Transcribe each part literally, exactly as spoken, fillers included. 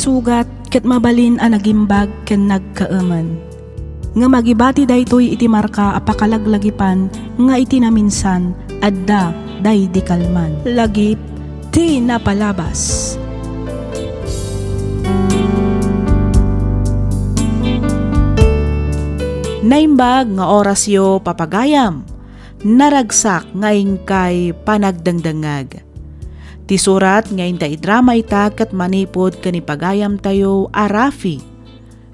Sugat ket mabalin a nagimbag ken nagkaemen. Ngem agibati daytoy iti marka a pakalaglagipan nga iti naminsan, adda daydi kalman. Lagip ti napalabas. Naimbag nga orasyo, papagayam. Naragsak nga inkay panagdengdengngeg. Ti surat nga inta idrama ita ket manipud ken ni pagayamtayo a Rafi.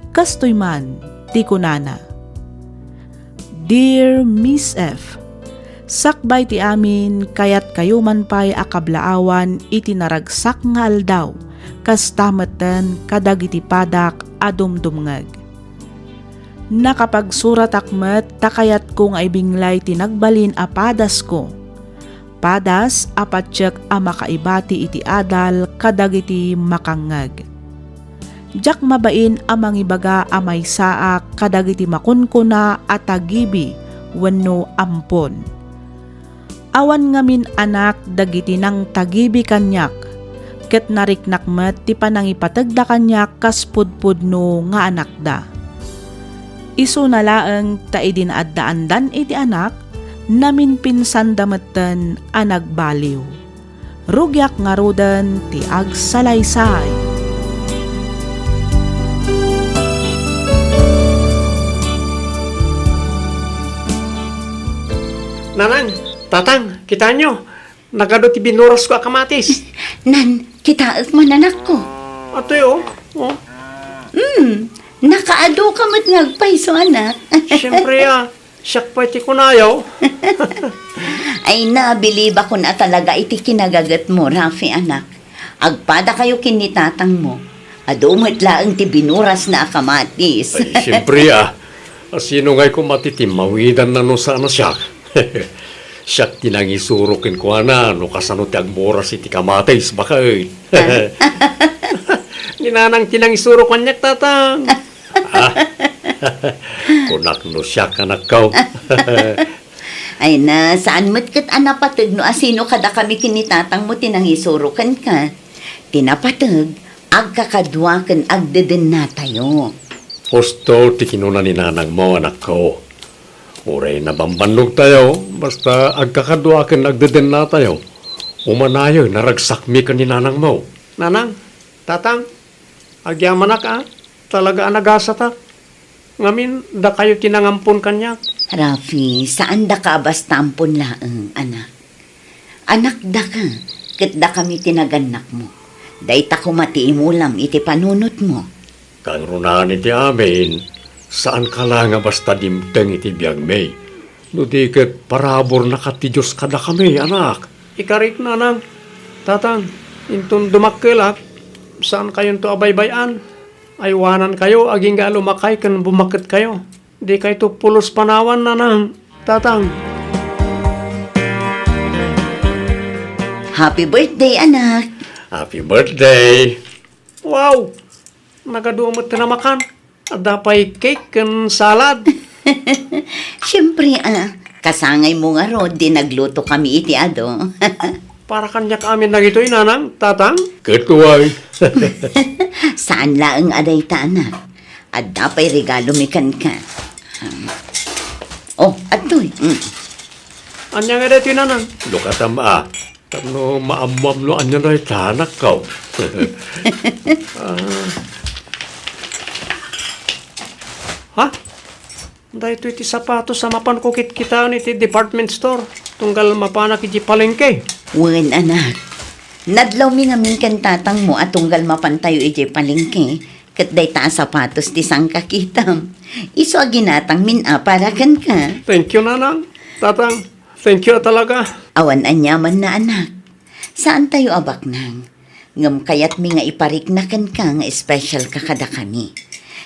Kastoy man ti kunana, "Dear Miss F, sakbay ti amin, kayatkayo man pay a kablaawan iti naragsak nga aldaw, kasta metten kadagiti padak a dumdumngeg. Nakapagsuratak met ta kayatko nga ibinglay ti nagbalin a padasko. Padas a patiek a makaibati iti adal kadagiti makangngeg. Diak mabain a mangibaga a maysaak kadagiti makunkuna a tagibi wenno ampon. Awan ngamin anak dagiti nangtagibi kaniak, ket nariknak met ti panangipategda kaniak kas pudpudno nga anakda. Isuna laeng ta idi naaddaandan iti anak, naminpinsanda metten a nagbaliw. Rugiak ngaruden ti agsalaysay." Nanang, tatang, kitaenyo, nagadu ti binurasko a kamatis. Nan, kitaek man, anakko. Atoy, oh. Oh. Hmm, nakaadu ka met nga agpayso, anak. Siyempre, ah. Siak pay ti kunayo. Ay, nabilibakon a talaga iti kinagagetmo, Rafi, anak. Agpadakayo ken ni tatangmo. Adu met laeng ti binurasna a kamatis. Ay, siyempre, ah. Sino ngay koma ti timmawidanna no saan a siak? Siak ti nangisuro kenkuana no kasano ti agburas iti kamatis, baket. Ah? Ni nanang ti nangisuro kaniak, tatang. Ah, kunak no siak, anakko. Ay na, saan met ket a napateg no asino kadakami ken ni tatangmo ti nangisuro kenka. Ti napateg, agkakadua ken agdedennatayo. Husto ti kinuna ni nanangmo, anakko. Uray nabambannogtayo, basta agkakadua ken agdedennatayo. Umanayo, naragsakmi ken ni nanangmo. Nanang, tatang, agyamanak a, talaga a nagasatak. Ngamin, dakayo ti nangampon kaniak. Rafi, saan daka a basta ampon laeng, anak. Anakdaka, ket dakami ti nagannakmo. Dayta koma ti imulam iti panunotmo. Kangrunaan iti amin, saanka la nga basta dimteng iti biagmi. No di ket paraburna ti Dios kadakami, anak. Ikarik, nanang, tatang, inton dumakkelak, saankayonto a baybay-an. Aywanankayo agingga a lumakay ken bumaketkayo. Dikayto pulos panawan, nanang, tatang. Happy birthday, anak! Happy birthday! Wow! Nagadu met ti namakan. Adda pay cake ken salad. Siempre, ah, kasangaymo ngarud ti naglutokami iti adu. Para kaniak amin dagitoy, nanang, tatang? Ket uway. Saan laeng a dayta, anak. Adda pay regalomi kenka. Um, oh, adtoy. Mm. Ania nga daytoy, nanang? Lukatam a. Tapno maammoam no ania dayta, anakko. Ah. Ha? Daytoy ti sapatos a mapanko kitkitaen iti department store tunggal mapanak iti palengke. Wen, anak. Nadlawmi ngamin ken tatangmo a tunggal mapantayo iti palengke, ket dayta a sapatos ti sangkakitam. Isu a ginatangmin a para kenka. Thank you, nanang. Tatang, thank you a talaga. Awan aniamanna, anak. Saantayo a baknang. Ngem kayatmi nga iparikna kenka nga espesyalka kadakami.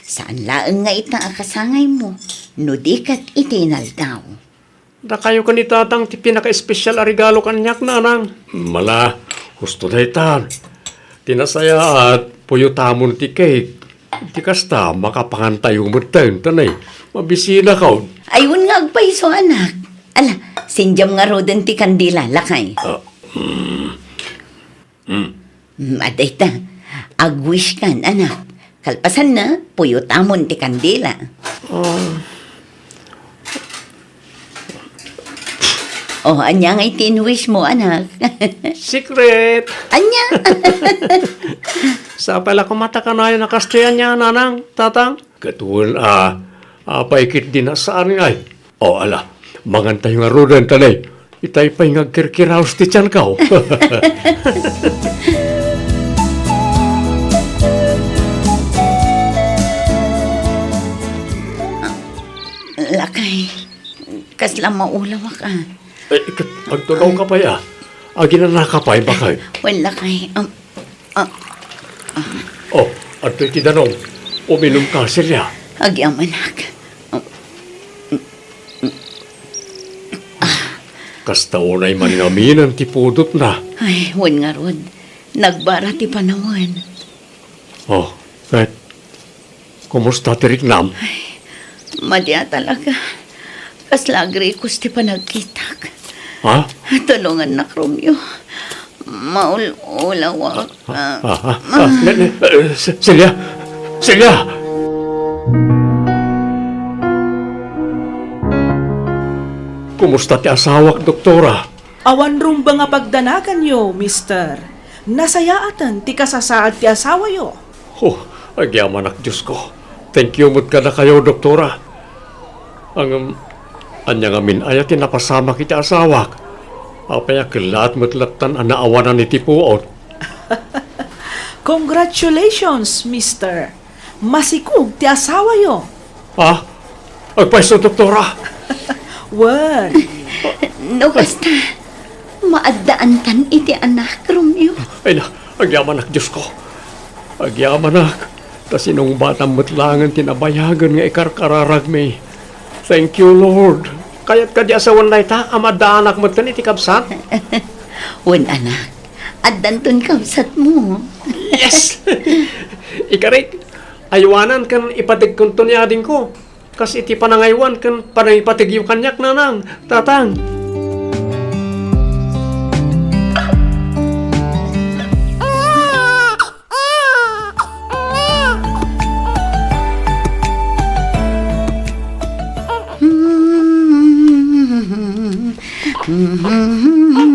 Saan laeng nga ita a kasangaymo, no di ket iti inaldaw. Dakayo ken ni tatang ti pinakaespesyal a regalo kaniak, nanang. Mala, husto daytan. Ti nasayaat, puyotamon ti cake. Ti kasta, makapangantayo metten, tanay. Mabisinakon. Ay, wen nga agpayso, anak. Ala, sindiam ngaruden ti kandila, lakay. Ah, mm. Mm. Mm, adayta. Agwishkan, anak. Kalpasanna, puyotamon ti kandila. Ah. Oh, ania ngay ti in-wish mo, anak? Secret! Ania? Sapay la koma ta kanayon a kas ti ania, nanang, tatang? Ket wen a, apay ketdi a saan ngay? O, ala, mangantayo ngaruden, ta ne, itay pay nga agkirkiraos ti tianko. Lakay, kasla maulawak, a. Eh, ket agtugawka pay, a. Aginanaka pay, baket. Wen, lakay, um, Ah. Oh, adtoy ti danum. Uminumka, Celia. Agyamanak. Kasta unay man ngamin ti pudotna. Ay, wen ngarud. Nagbara ti panawen. Oh, ket Kumusta ti riknam? Ay, madi a talaga. Kasla agrikos ti panagkitak. Ha? Tulongannak, Romeo. Maul-ulawak. Ah, ah, ah, ah, ne, ne, eh, Ce-, Celia! Celia! Kumusta ti asawak, doktora? Awan rumbeng a pagdanaganyo, mister. Nasayaaten ti kasasaad ti asawayo. Oh, agyamanak, Diosko. Thank you met kadakayo, doktora. Ngem, ania ngamin aya ti napasamak iti asawak? Apay a kellaat met lattan a naawanan iti puot? Congratulations, mister. Masikog ti asawayo. Ah? Agpayso, doktora? Wen. No kasta, maaddaantan iti anak, Romeo. Ay na, agyamanak, Diosko. Agyamanak, ta sinungbatam met laengen ti nabayagen nga ikarkararagmi. Thank you, Lord. Kayat kadi a sawen dayta a maaddaanak metten iti kabsat? Wen, anak. Addanton kabsatmo. Yes! Ikarik, aywanan ken ipategkonto ni adingko. Kas iti panangaywan ken panangipategyo kaniak, nanang, tatang.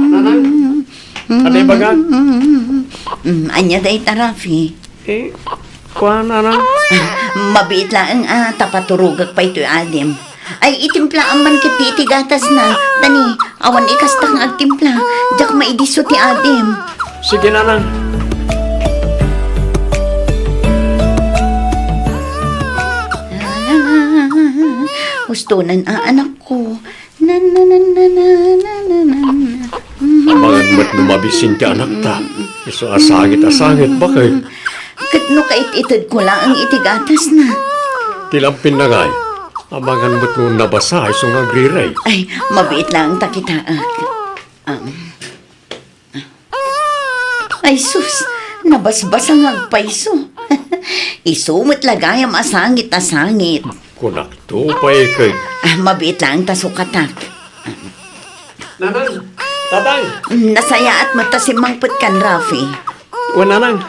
Nanang? Ania ibaga? Mm, ania dayta, Rafi? Eh, kuan, nanang? Mabiit laeng a ta paturogek pay toy adim. Ay, itimplaam man ketdi iti gatasna. Ta ne, awan ikastak nga agtimpla. Diak maidisso ti adim. Sige, nanang. Hustonan a, anakko. Na, na, na. Amangan met no mabisin ti anakta. Isu a sangit a sangit, baket. Ket no kaited-itedko laeng iti gatasna. Ti lampinna ngay, amangan met no nabasa isu nga agrirey. Ay, mabiit laeng ta kitaek. Um, Ay sus, nabasbasa nga agpayso. Isu met la gayam a sangit a sangit. Kunakto pay ket. Ah, mabiit laeng ta sukatak. Nanang, tatang. Mm, nasayaat met ta simmangpet kan Rafi. O, nanang.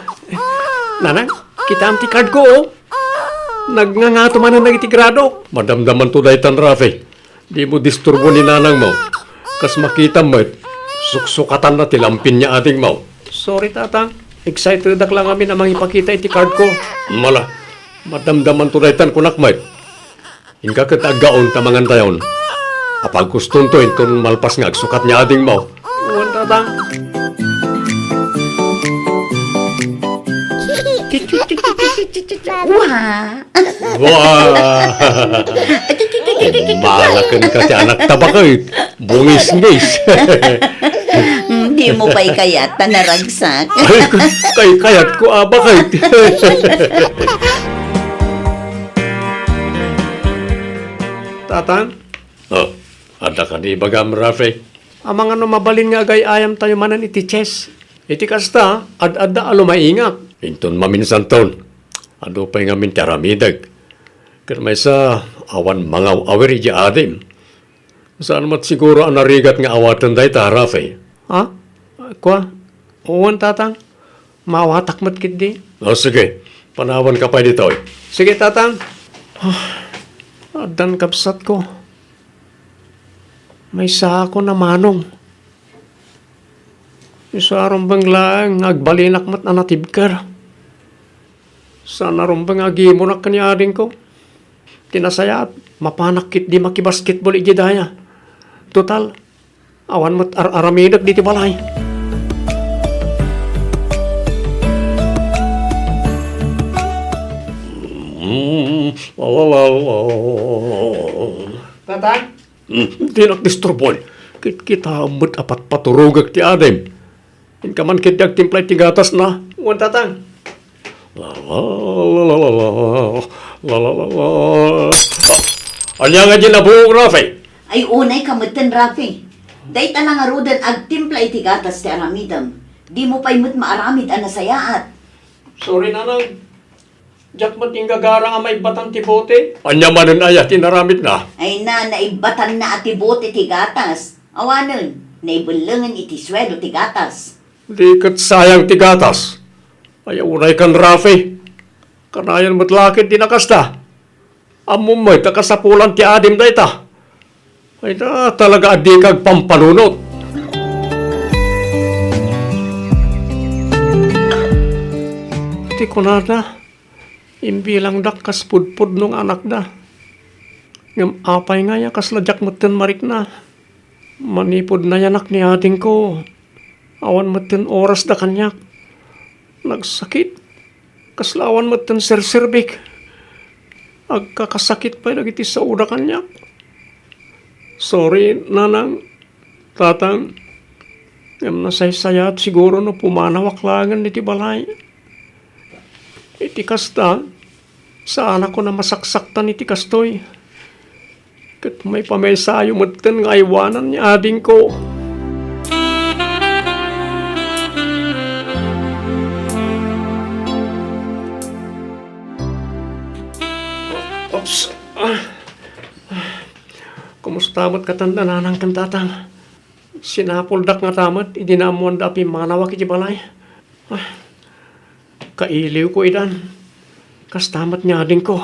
Nanang, kitaem ti card ko, o. Nagngangato manen dagiti grado. Madamdamanto daytan, Rafi. Dimo disturbo ni nanangmo. Kas makitam met, suksukatanna ti lampin ni adingmo. Sorry, tatang. Excitedak la ngamin a mangipakita iti card ko. Mala, madamdamanto daytan, kunak met. Inka ket aggaon ta mangantayon. Apagkustonto inton malpas nga agsukat ni adingmo. Wen, tatang. Wa! Wa! Malaken ka ti anakta, baket. Bungisngis. Dimo pay kayat ta naragsak. Ay, kay, kayat ko, a, baket. Tatang? O, adda kadi ibagam, Rafi? Amangan no mabalin nga agay-ayamtayo manen iti chess. Iti kasta, ad-adda a lumaingak. Inton maminsanton, adu pay ngamin ti aramidek. Ket maysa, awan mangaw-awir idiay adim. Saan met siguro a narigat nga awaten dayta, Rafi? Ha? Kua? Wen, tatang. Maawatak met ketdi. O, sige. Panawanka pay ditoy. Sige, Tatang. Ah, addan kabsatko. Maysaakon a manong. Isu a rumbeng laeng nga agbalinak met a natibker. Saan a rumbeng nga agimunak ken ni adingko. Ti nasayaat, mapanak ketdi makibasketball idiay daya. Total, awan met ar-aramidek ditoy balay. Mm, la, la, la, la. Tatang? Hmm, dinak disturboen. Kitkitaem met a patpaturogek ti adim. Inka man ketdi agtimpla iti gatasna. Wen, Tatang. La, la, la, la, la, la, la, la, la, la. Ah, ania nga di nabuok, Rafi? Ay, unayka metten, Rafi. Dayta la ngaruden agtimpla iti gatas ti aramidem. Dimo pay met maaramid a nasayaat. Sorry, Nanang. Diak met inggagara a maibbatan ti bote. Ania manen aya ti inaramidna? Ay na, naibbatanna a ti bote ti gatas. Awanen, naibellengen iti suelo ti gatas. Di ket sayang ti gatas. Ay, unay kan Rafi. Kanayon met la ket di nakasta. Ammom met a kasapulan ti adim dayta. Ay na, talaga a dika agpampanunot. Ti kunada, imbilangdak kas pudpudno nga anakda. Ngem apay ngay a kasla diak metten marikna? Manipud nayanak ni adingko, awan metten orasda kaniak. Nagsakit. Kasla awan metten serserbik. Agkakasakit pay dagiti saoda kaniak. Sorry, Nanang, Tatang. Ngem nasaysayaat siguro no pumanawak laengen iti balay. Iti kasta, saanakon a masaksaktan iti kastoy. Ket maipamaysayo metten nga aywanan ni adingko. Oops. Ah. Kumusta met katan da Nanang ken Tatang? Sinapuldak ngata met idi naammoanda a pimmanawak iti balay. Ah. Kailiwko idan. Kasta met ni adingko.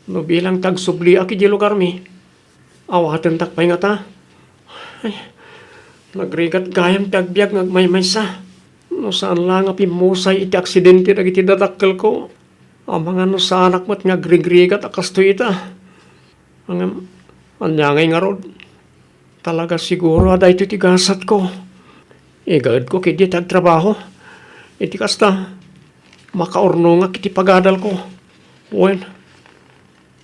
No bilang ti agsubliak iti lugarmi, awatendak pay ngata. Ay, nagrigat gayam ti agbiag nga agmaymaysa. No saan la nga pimmusay iti aksidente dagiti dadakkelko, amangan no saanak met nga agrigrigat a kastoy ita. Ngem, ania ngay ngarud? Talaga siguro a daytoy ti gasatko. Igaedko ketdi ti agtrabaho. Iti kasta, makaurnongak iti pagadalko. Wen,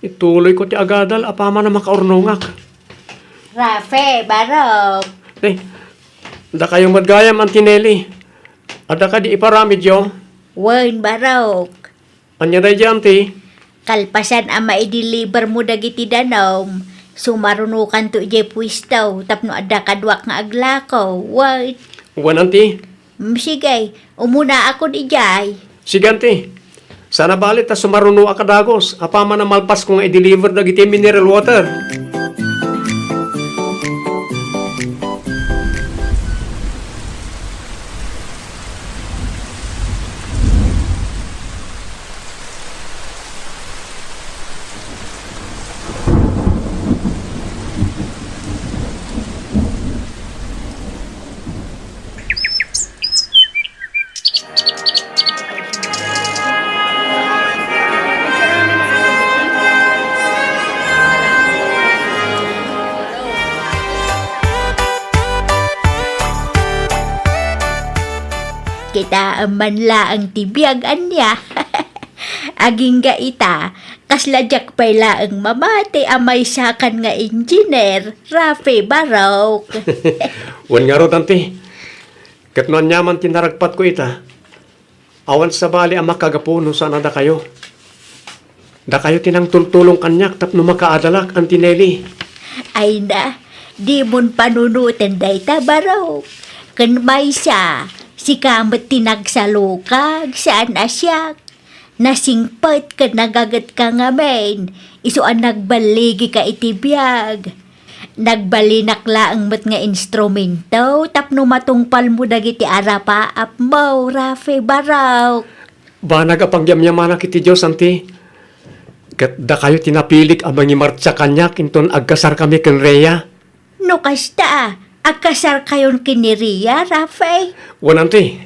ituloyko ti agadal apaman a makaurnongak. Rafe, Barok. Eh, dakayo met gayam, Auntie Nelly. Adda kadi iparamidyo? Wen, Barok. Ania daydiay, Auntie? Kalpasan a maidelivermo dagiti danum, sumarunokanto idiay puesto tapno adda kaduak nga aglako. Wen. Wen, Auntie. Mm, sige, umunaakon idiay. Sige, Auntie. Saan a bali ta sumarunoak a dagus, apaman a malpasko nga i-deliver dagiti mineral water. Kitaem man laeng ti biag ania. Agingga ita, kasla diak pay laeng mamati a maysakan nga engineer, Rafi Barok. Wen ngarud, Auntie. Ket no aniaman ti naragpatko ita, awan sabali a makagapu no saan a dakayo. Dakayo ti nangtultulong kaniak tapno makaadalak, Auntie Nelly. Ay na, dimon panunoten dayta, Barok. Ken maysa, sika met ti nagsalukag, saan a siak. Nasingpet ken nagagetka ngamin, isu a nagballigika iti biag. Nagbalinak laeng met nga instrumento tapno matungpalmo dagiti arapaapmo, Rafi, barok. Banag a pangyamyamanak iti Dios, Auntie. Ket dakayo ti napilik a mangimartsa kaniak inton agkasarkami ken Rhea. No kasta, agkasarkayon ken ni Rhea, Rafi? Wen, Auntie.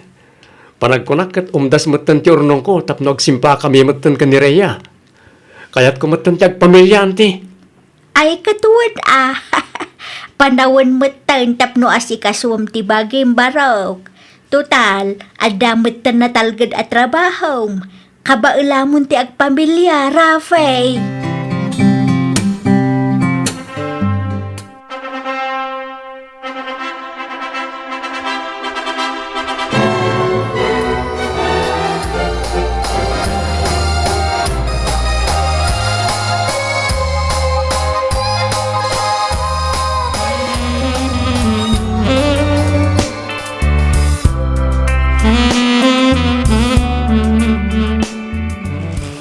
Panagkunak ket umdas metten ti urnongko tapno agsimpakami metten ken ni Rhea. Kayatko metten ti agpamilia, Auntie. Ay, ket wen a. Panawen metten tapno asikasuem ti bagim, barok. Total, adda metten natalged a trabahom. Kabaelamon ti agpamilia, Rafi.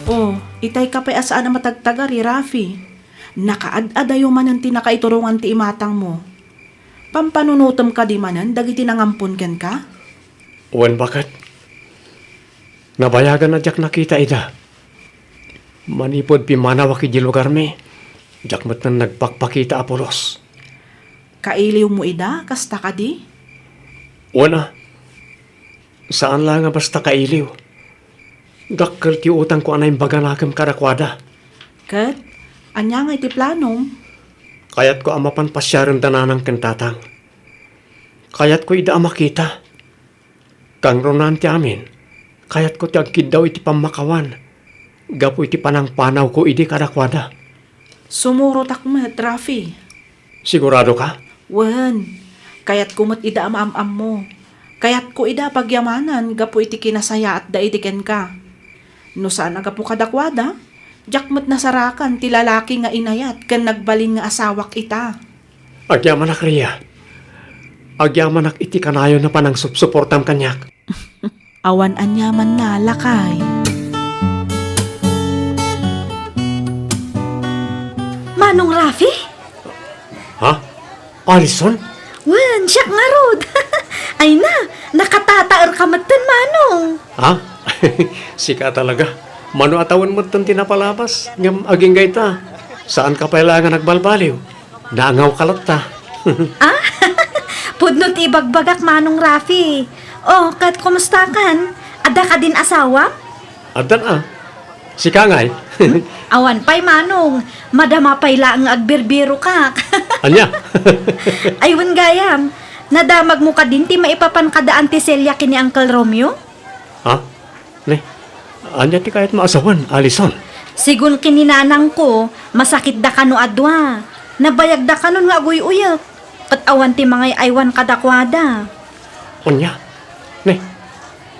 Oh, itay ka pay a saan a matagtagari, Rafi. Nakaad-adayo manen ti nakaiturongan ti imatangmo. Pampanunotem kadi manen dagiti nangampon kenka? Wen, baket. Nabayagan a diak nakita ida. Manipud pimmanawak idiay lugarmi, diak met nagpakpakita a pulos. Kailiwmo ida, kasta kadi? Wen a, saan la nga basta kailiw. Dakkel ti utangko a naimbaganakem kadakuada. Ket, ania ngay ti planom? Kayatko a mapan pasiaren da nanang ken tatang. Kayatko ida a makita. Kangrunaan ti amin, kayatko ti agkiddaw iti pammakawan gapu iti panangpanawko idi kadakuada. Sumurotak met, Rafi. Sigurado ka? Wen, kayatko met ida a maam-ammo. Kayatko ida a pagyamanan gapu iti kinasayaatda idi kenka. No saan a gapu kadakuada, diak met nasarakan ti lalaki nga inayat ken nagbalin nga asawak ita. Agyamanak, Rhea. Agyamanak iti kanayon a panangsupsuportam kaniak. Awan aniamanna, lakay. Manong Rafi? Ha? Alison? Wen, siak ngarud. Ay na, nakatataerka metten, Manong. Ha? Sika talaga. Mano a tawen metten ti napalabas, ngem agingga ita, saanka pay laeng a nagbalbaliw. Naangawka latta. Ah? Pudno ti ibagbagak, Manong Rafi. Oh, ket kumustakan? Adda kadin asawam? Addan a. Sika ngay? Awan pay, Manong. Madama pay laeng nga agbirbirokak. Ania? Ay, wen gayam. Nadamagmo kadin ti maipapan kada Auntie Celia ken ni Uncle Romeo? Ha? Ne? Ania ti kayatmo a sawen, Alison? Sigun ken ni nanangko, masakitda kano a dua. Nabayagda kanon nga aguy-uyek. Ket awan ti mangay-aywan kadakuada. Ania? Ne?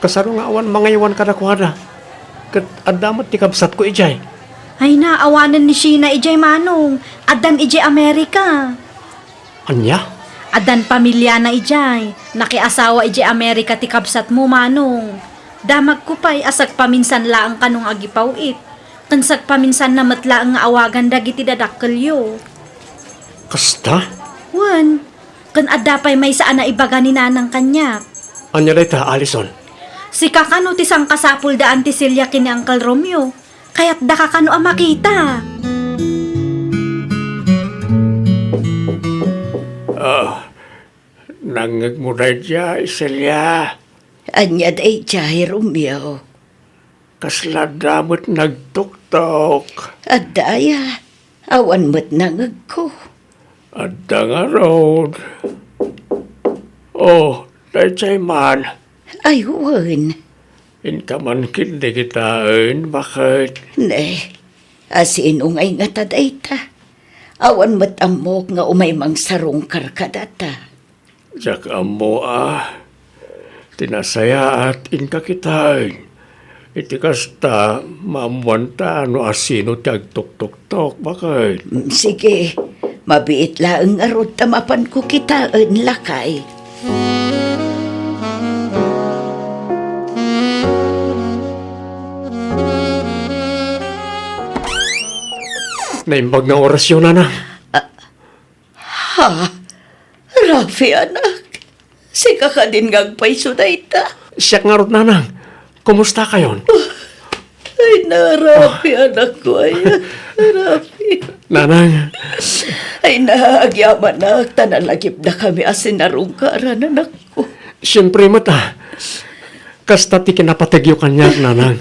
Kasano nga awan mangaywan kadakuada? Ket adda met ti kabsatko idiay. Ay na, awanen ni Sheena idiay, Manong. Addan idiay Amerika. Ania? Addan pamiliana idiay. Nakiasawa idiay Amerika ti kabsatmo, Manong. Damagko pay a sagpaminsan laeng kano nga agipaw-it. Ken sagpaminsanna met laeng nga awagan dagiti dadakkelyo. Kasta? Wen, ken adda pay maysa a naibaga ni nanang kaniak. Ania dayta, Alison? Sika kano ti sangkasapulda Auntie Celia ken ni Uncle Romeo. Kayatdaka kano a makita. Ah, nangngegmo daydiay, Celia? Ania daydiay, Romeo? Kasla adda met nagtuktok. Adda aya, awan met nangngegko. Adda ngarud. Oh, daydiay man. Ay, wen. Inka man ketdi kitaen, baket. Ne, asino ngay ngata dayta? Awan met ammok nga umay mangsarungkar kadata. Diak ammo a, ti nasayaat, inka kitaen. Iti kasta, maammoanta no asino ti agtuktuktok, baket. Mm, sige, mabiit laeng ngarud ta mapanko kitaen, lakay. Naimbag nga orasyo, nanang. Ah, Ah, Rafi, anak. Sika kadin nga agpayso dayta? Siak ngarud, Nanang. Kumustakayon? Ay, na, Rafi, anakko, ay, Rafi. Nanang. Ay, na, agyamanak, ta nalagipdakami a sinarungkaran, anakko. Siempre met, ah. Kasta ti kinapategyo kaniak, Nanang.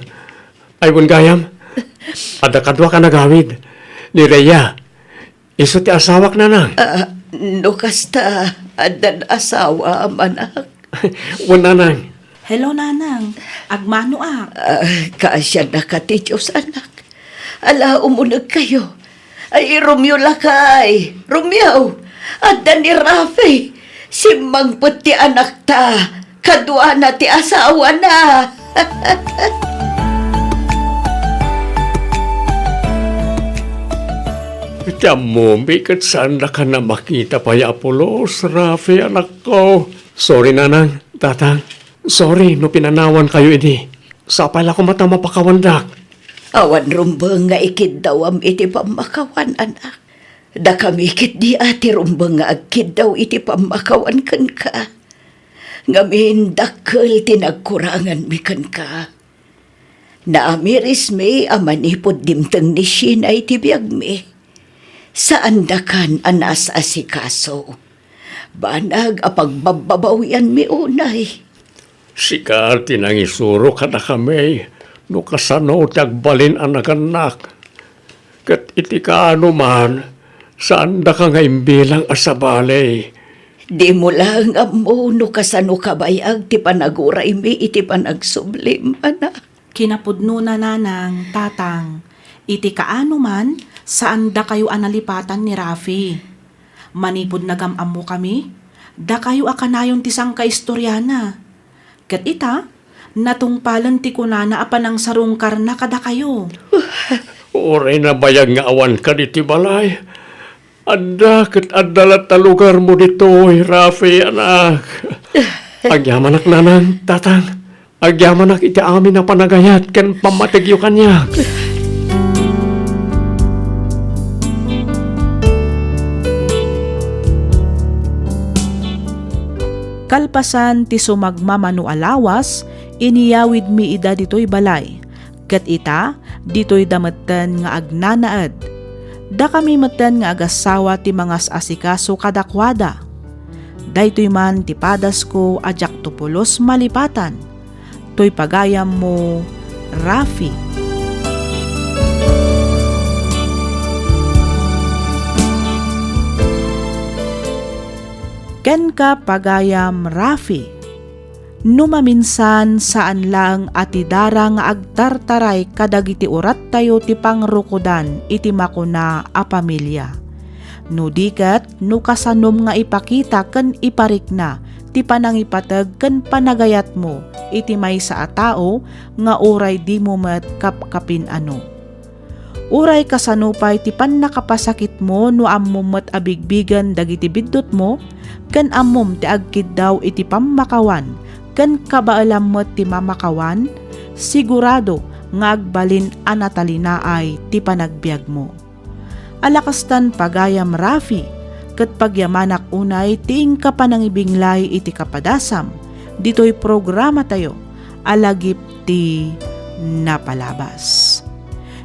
Ay, wen gayam, adda kadua ka nagawid. Ni Rhea, isu ti asawak, Nanang. Ah, no kasta, addan asawa, anak. Wen, Nanang. Hello, Nanang. Agmanoak. Ah, kaasiannaka ti Dios, anak. Ala, umunegkayo. Ay, Romeo lakay. Romeo, adda ni Rafi. Simmangpet ti anakta. Kaduana ti asawana. Iti ammomi ket saandaka a makita pay a pulos, Rafi, anakko. Sorry, Nanang, Tatang. Sorry no pinanawankayo idi. Sapay la koma ta mapakawandak. Awan rumbeng nga ikiddawam iti pammakawan, anak. Dakami ketdi a ti rumbeng nga agkiddaw iti pammakawan kenka. Ngamin, dakkel ti nagkuranganmi kenka. Naamirismi a manipud dimteng ni Sheena iti biagmi, saandakan a naas-asikaso. Banag a pagbabbabawianmi unay. Sika ti nangisuro kadakami no kasano ti agbalin a nagannak. Ket iti kaano man, saandaka nga imbilang a sabali. Dimo laeng ammo no kasano kabayag ti panaguraymi iti panagsublim, anak. Kinapudnona, Nanang, Tatang, iti kaano man, saandakayo a nalipatan ni Rafi. Manipud nagam-ammokami, dakayo a kanayon ti sangkaistoriana. Ket ita, natungpalen ti kunana a panangsarungkarna kadakayo. Uray nabayag nga awan ka ditoy balay, adda ket adda latta lugarmo ditoy, Rafi, anak. Agyamanak, Nanang, Tatang. Agyamanak iti amin a panagayat ken pammategyo kaniak. Kalpasan ti sumagmamano a lawas, iniyawidmi ida ditoy balay. Ket ita, ditoyda metten nga agnanaed. Dakami metten nga agassawa ti mangas-asikaso kadakuada. Daytoy man ti padasko a diakto pulos malipatan. Toy pagayammo, Rafi. Kenka, pagayam Rafi. No maminsan, saan laeng a ti dara nga agtartaray kadagiti urattayo ti pangrukodan iti makuna a pamilia. No di ket, no kasanom nga ipakita ken iparikna ti panangipateg ken panagayatmo iti maysa a tao nga uray dimo met kapkapin-ano. Uray kasano pay ti pannakapasakitmo no ammom met a bigbigen dagiti biddutmo ken ammom ti agkiddaw iti pammakawan ken kabaelam met ti mamakawan, sigurado nga agbalin a natalinaay ti panagbiagmo. Ala kastan, pagayam Rafi, ket pagyamanak unay ti inka panangibinglay iti kapadasam ditoy programatayo a Lagip ti Napalabas.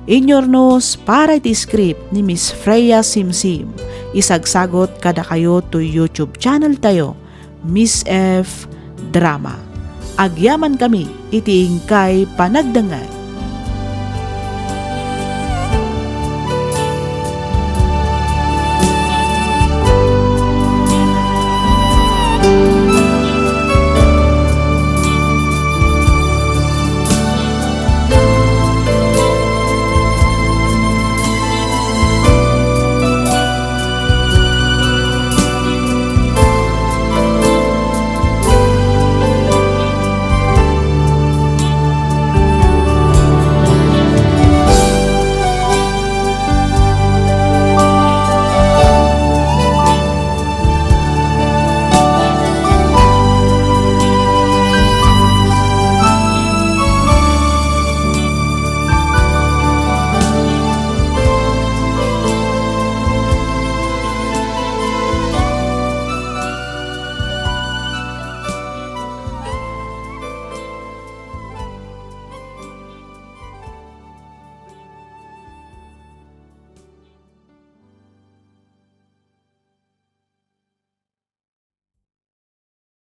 Inyurnos para iti script ni Miss Freya Simsim, isagsagot kadakayo toy YouTube channel tayo, Miss F Drama. Agyamankami iti inkay panagdengngeg.